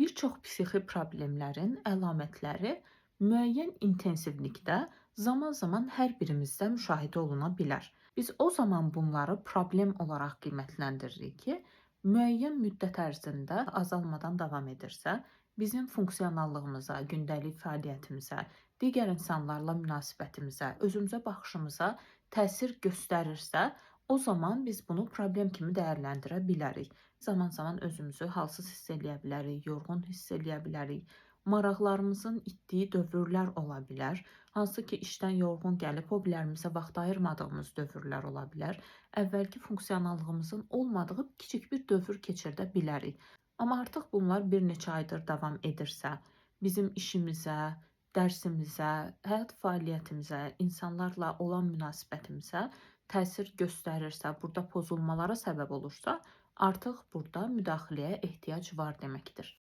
Bir çox psixi problemlərin əlamətləri müəyyən intensivlikdə zaman-zaman hər birimizdə müşahidə oluna bilər. Biz o zaman bunları problem olaraq qiymətləndiririk ki, müəyyən müddət ərzində azalmadan davam edirsə, bizim funksionallığımıza, gündəlik fəaliyyətimizə, digər insanlarla münasibətimizə, özümüzə baxışımıza təsir göstərirsə, o zaman biz bunu problem kimi dəyərləndirə bilərik. Zaman-zaman özümüzü halsız hiss eləyə bilərik, yorğun hiss eləyə bilərik. Maraqlarımızın itdiyi dövrlər ola bilər. Hansı ki, işdən yorğun gəlib hobbilərimizə vaxt ayırmadığımız dövrlər ola bilər. Əvvəlki funksionallığımızın olmadığı kiçik bir dövr keçirdə bilərik. Amma artıq bunlar bir neçə aydır davam edirsə, bizim işimizə, dərsimizə, həyat fəaliyyətimizə, insanlarla olan münasibətimizə təsir göstərirsə, burada pozulmalara səbəb olursa, artıq burada müdaxiləyə ehtiyac var deməkdir.